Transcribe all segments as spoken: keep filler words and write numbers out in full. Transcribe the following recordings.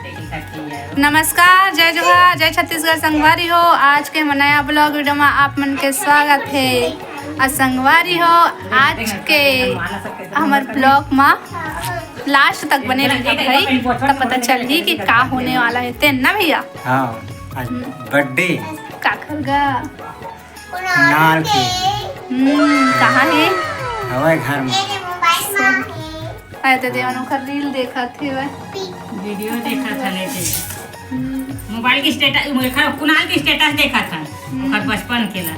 नमस्कार, जय जोहार, जय छत्तीसगढ़ संगवारी हो। आज के हमर नया vlog video में आप मन के स्वागत हे। और संगवारी हो, आज के हमर vlog में last तक बने रहिए भाई, तब पता चलही कि का होने वाला हे। तेन ना भैया? हाँ, आज birthday। काकर गा? कुणाल के। हम्म, कहाँ हे? हवय घर में। अरे तो देवन ओकर reel देखत हे वह। Video देखत हन, ऐसे। हम्म। Mobile के status, एखर कुणाल के status देखत हन। हम्म। ओकर बचपन के ला।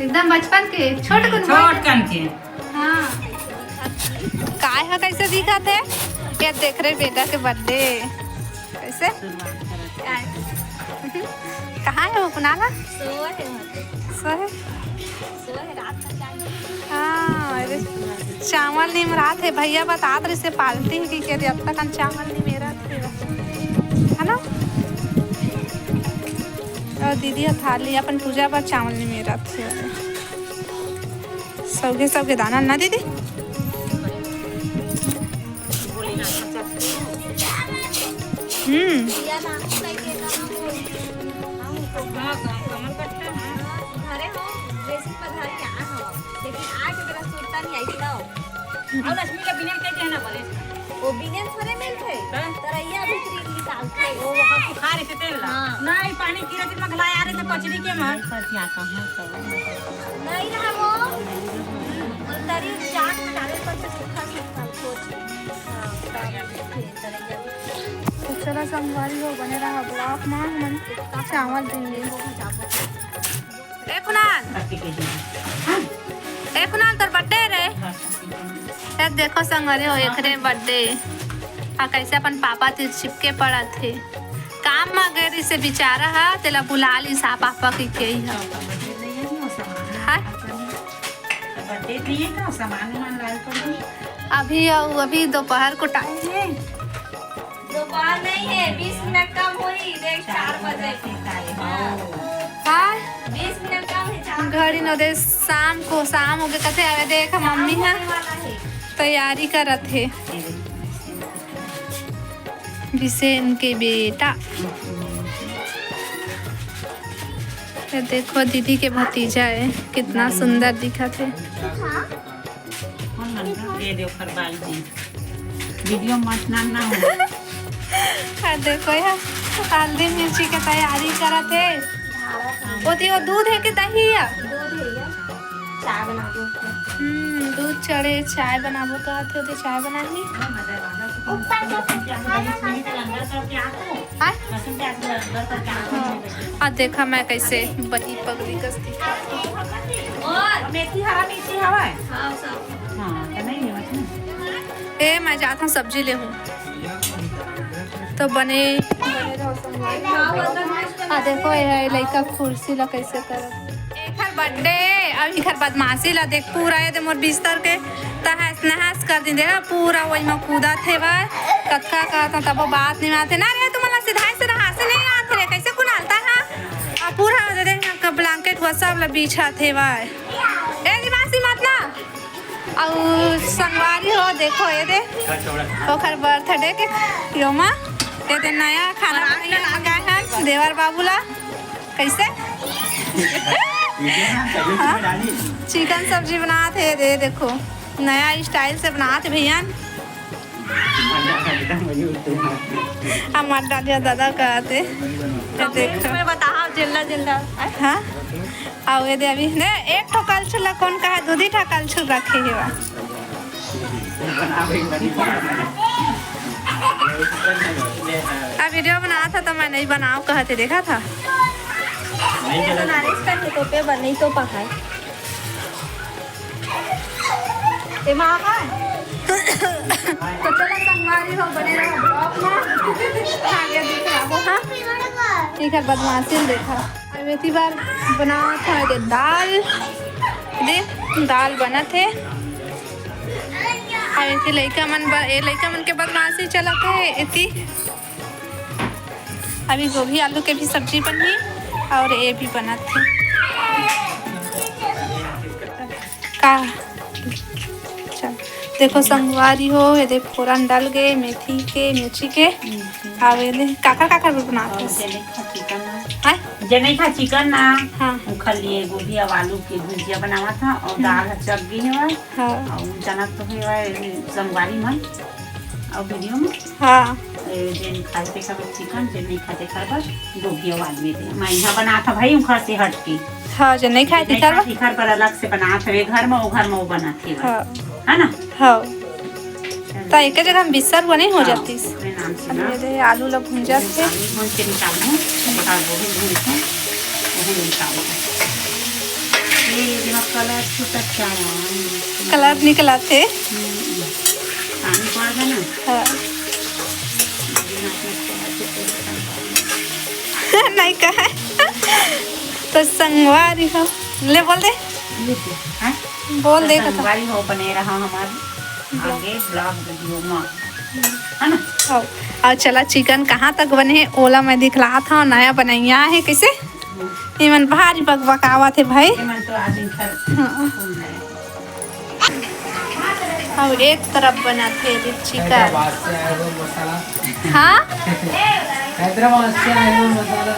एकदम बचपन के, छोट हम्म, कुन छोट बात। कन के। हाँ। काय ह, कैसे दिखत हे? ये देख रे बेटा के birthday। कैसे? शुरुआत करत हे। कहाँ हे वो कुणाल? सोए हे वहाँ पे। सोए? सोए हे, रात का चाय। हाँ, अरे, चावल निमरात हे, भैया बतात रहिसे party हे कि के दे, अब तक हम चावल निमेरत हे, है ना? और दीदी ह थाली अपन पूजा बर चावल निमेरत हे। सौगे सौगे दाना ना दीदी। हम्म। घरे हो, dressing पधारी आ हो, लेकिन आज अगर सुरता नहीं आई थी ना। और लक्ष्मी का बिना के कहना बोले। वो बिना थोड़े मिलते। हाँ। तरैया भी प्रीत निकालते। वो वहाँ सुखा रहे थे तेल ला। हाँ। नहीं, पानी गिरा थी, मगला आ रहे थे पचड़ी के मार। पर क्या कहूँ तो। नहीं रहा वो। तरी चाट में डाले पर से सूखा सूखा सोच। हाँ, तरैया भी। तो चला संगवारी हो, बने रहा vlog में, हमन चावल देंगे। ए कुणाल, ए कुणाल, तोर birthday रे। ए देखो संगवारी हो, एकरे birthday। आ कैसे अपन पापा तिर चिपके पड़त हे। काम में गए रहिसे बेचारा ह, तेला बुला लिस आ पापा की केही ह। हाय। Birthday नहीं है तो सामान वामान लाए पड़ी। अभी अउ, अभी दोपहर को time हे। दोपहर नहीं है, बीस मिनट कम होई, देख, चार बजे। हाँ। हाँ? बीस मिनट कम है, चार बजे। घड़ी न दे, शाम को, शाम हो गए, कथे आवे, देख, मम्मी है, होने वाला है। तैयारी करत हे। बिसेन के बेटा। ये देखो, दीदी के भतीजा है, कितना सुंदर दिखत हे। हाँ। कौन मन का? ये दे ओकर बाल जी। Video मत ना, ना हो। आ देखो यार, हल्दी मिर्ची के तैयारी करत हे। ओती वो दूध है कि दही है? दूध है ये। चाय बनाबो। हम्म, दूध चढ़े, चाय बनाबो कहत हे, ओती चाय बनाही। ऊपर से खाना खा के। आय? हाँ। आ देखा मैं कैसे बही पगली कस दिखा। और मेथी हवा, मेथी हवा है? हाँ, सब। हाँ, तो नहीं लेवत ना। ए, मैं जात हूँ सब्जी ले हूँ। तो बने, बने रहो संगवारी। आ देखो, ये है लइका कुर्सी ला कैसे करत। एखर birthday, अब एखर बदमाशी ला देख, पूरा ये दे मोर बिस्तर के तहस नहस कर दिन दे, पूरा वही में कूदत हे बा। कतका कहत हूँ तबो बात नहीं मानथे ना रे, तुमन ला सिधाई से रहा से नहीं आत रे, कैसे कुनालता हा? आ पूरा दे दे, blanket हुआ सब ला बिछात हे बा। ए निवासी मत ना। अउ संगवारी हो, देखो ये दे, ओखर birthday के योमा, ये दे नया खाना बनाए हन देवर बाबू ला। कैसे? हाँ? Chicken सब्जी बनात हे, दे देखो, नया style से बनात हे भैया। हम मत डालिया दादा कहत हे। ये देखो। मैं बताओ, जिल्ला, जिल्ला। हाँ? अउ ये दे अभी ने एक ठो कलछुल ला कोन कहा, दू दी ठा कलछुल रखे हे बा। अब video बनात हा तो मैं नहीं बनाओ कहत हे, देखा था? ये तो नारिश का है, तो पे बन नहीं तो पहाड़। ए माँ का? तो चला संगवारी हो, बने रहो vlog में। आगे दिख रहा हो, हाँ? ठीक है, बदमाशी देखा। अब एती बार बनात हे दे दाल, दे दाल बनत हे। अब एती लइका मन ब-, ए लइका मन के बदमाशी चलत हे एती। अभी गोभी आलू के भी सब्जी बनही और ये भी बनत हे। का चल, देखो संगवारी हो, ये दे फोरन डल गे मेथी के, मिर्ची के। आवे ले, काकर काकर बर बनात अउ हस? जेने खा चिकन ना। आय? जेने खा चिकन ना। हाँ। ओखर लिए गोभी अउ आलू के भुजिया बनावत हंव अउ हम्म। दाल ह चक गे हवय। हाँ। अउ जनत तो हवय संगवारी मन अउ वीडियो में। हाँ। ए, जेन खाथे तेखर बर चिकन, जेन नइ खाथे तेखर बर गोभी अउ आलू दे। मैं इहाँ बनात हंव भाई, ओखर से हट के। हाँ, जेन नइ खाथे जेन नइ तेखर खाथे बर। तेखर बर अलग से बनात हंव, ए घर में, ओ घर में ओ बनात हे। हाँ। है ना? हाँ। त एके जगह में बिस्तर बने हो हाँ, जातिस। मैं नाम सुना। ये दे, आलू ला भुंजत हे। आलू भूंज के निकालहूँ, बता गोभी भूंज के, वही निकालहूँ। ये, ये दिमाग कलर छूटत क्या है? कलर निकलत हे। हम्म, पानी पड़ गया ना? हाँ। ये दिमाग में कलर छूटत क्या है? नहीं कहा। तो संगवारी हो। ले बोल दे। ये दे, हाँ? बोल दे तो कथा। संगवारी हो, बने रहा हमारे आगे vlog video में, है ना? हाँ। अउ चला, चिकन कहाँ तक बने हे, ओला मैं दिखलात हंव। नया बनइया हे, कइसे? हम्म। एमन भारी बकबकावत हे भाई। एमन तो आज इनकर हाँ। सुन रहे। अउ एक तरफ बनात हे अभी चिकन। हैदराबाद से आया हुआ मसाला। हाँ? हैदराबाद से आया हुआ मसाला।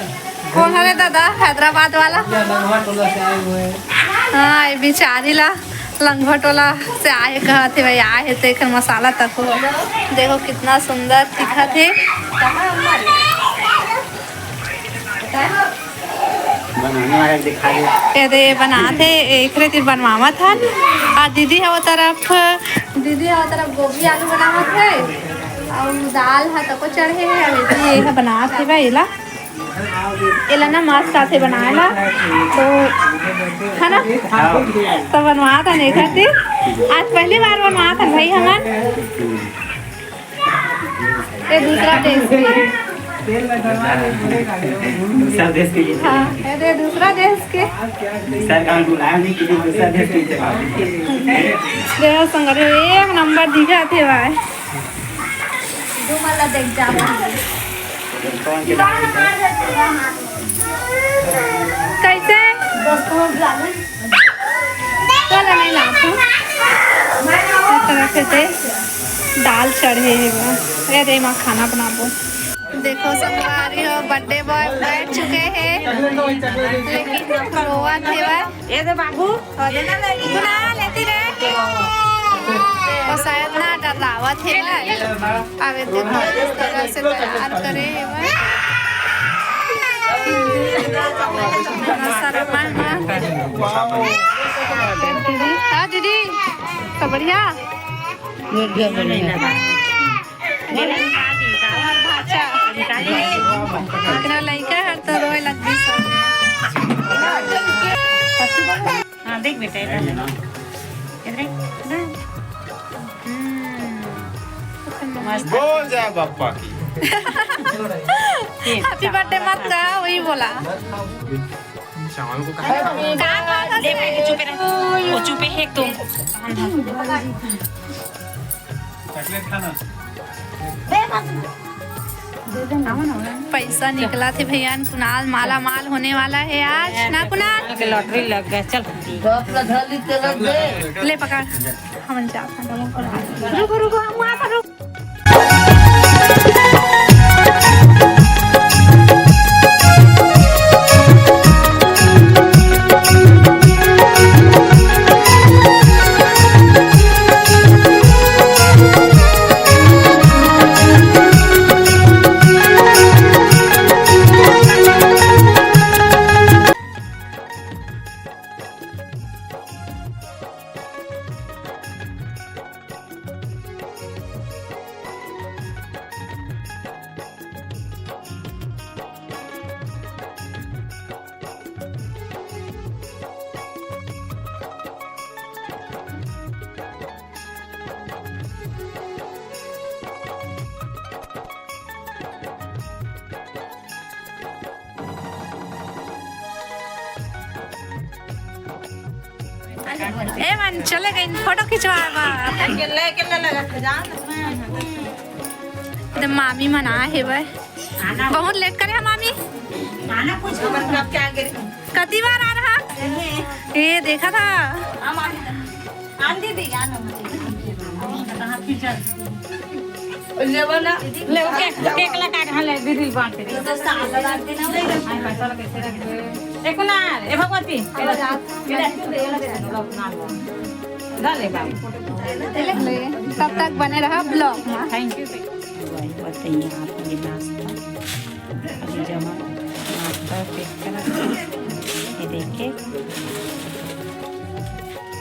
कौन हरे दादा, हैदराबाद वाला? या लंगवा टोला से आए हुए हैं। हाँ, ये बिचारी ला लंगवा टोला से आए कहत हे भाई, आए हे तो एकर मसाला तको। देखो कितना सुंदर दिखत हे। बनाने वाला दिखा दे। ये दे बनात हे, एकरे तीर बनवावत हन। आ दीदी ह ओ तरफ, दीदी ह ओ तरफ गोभी आलू बनावत हे। अउ दाल ह तको चढ़े हे, अउ ये ह बनात हे भाई एला। एला ना मस्त आथे बनाए ला, तो है ना? हाँ। तो बनवात हन एकर तीर। आज पहली बार बनवात हन भाई हमन। ये दूसरा देश के। दूसरा देश के लिए। हाँ, ये दे दूसरा देश के। सर का बुलाया नहीं कि दूसरा देश के लिए। देखो संगवारी, एक नंबर दिखत हे भाई। दो वाला देख जा। कैसे? चल, नहीं लात हूँ। इस तरह से दे, दाल चढ़े हे बा। ए दे, माँ खाना बनाबो। देखो संगवारी हो, birthday boy बैठ चुके हे, लेकिन रोवत हे बा। ये दे बाबू। और ये ना लेती रे। और शायद ना डरावत हे बा। अबे देखो, इस तरह से तैयार करे हे भाई। इतना सारा मेहमान। हाँ दीदी, सब बढ़िया? इतना लइका हर तो रोए लगती सब। हाँ, देख बेटा, इधर। इधर। हम्म। मस्त। बोल जय बप्पा की। Happy birthday मत कहा, वही बोला। चावल को कहा? ले बेटा, चुप रह। वो चुप है एक तो। चॉकलेट खाना। पैसा निकला थे भैया, कुणाल माला माल होने वाला है आज ना कुणाल? के लॉटरी लग गया, चल। ले पकड़, हम जाते हैं। रुको, रुको, हम वहाँ पर रुक। ए मन, चले गई फोटो खिंचवा बा। अकेले, अकेले लगा था, जान। इधर मामी मन आए हे भाई। बहुत लेट करे हे मामी। आना कुछ मतलब क्या करे? कति बार आ रहा? ए, देखा था। आंधी दी, आना। कहाँ खींचा? लेबो ना। ले, केक, केक ला काट, हाँ, ले, दीदी बांट दे। तो सास बांट देना होगा। हाँ, पैसा ला कैसे रख दे? देखो ना, ए भगवती, ए ले। ले, ले, तब तक बने रहा vlog में। Thank you। भाई, बताइए आप ये नाश्ता। अभी जमा नाश्ता पैक करा। ये देखिए।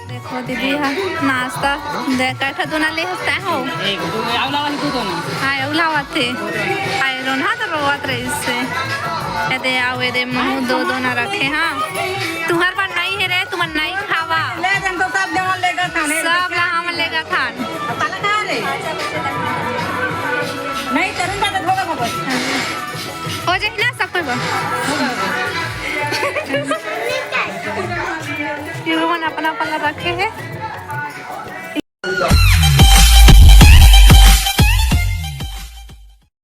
देखो दीदी, हा नाश्ता दे, कैठा दोना ले हस तैं हो? एक, दो, आव लावा, दो दोना। हाँ, आव लावा थे। आय रोन्हा तो रोवत रहिस हे। ये दे, आव, ये दे, महूँ दो दोना रखे, हाँ। तुँहर बर नइ हे रे, तुमन नइ खावा। ले जन तो सब जमा लेगा थाने। सब ला हम लेगा थान। ताला कहाँ रे? नहीं, तरुण का तो होगा भगवत। हो जाही ना सब कोई बा। ये लोगन अपन अपन ला रखे हे।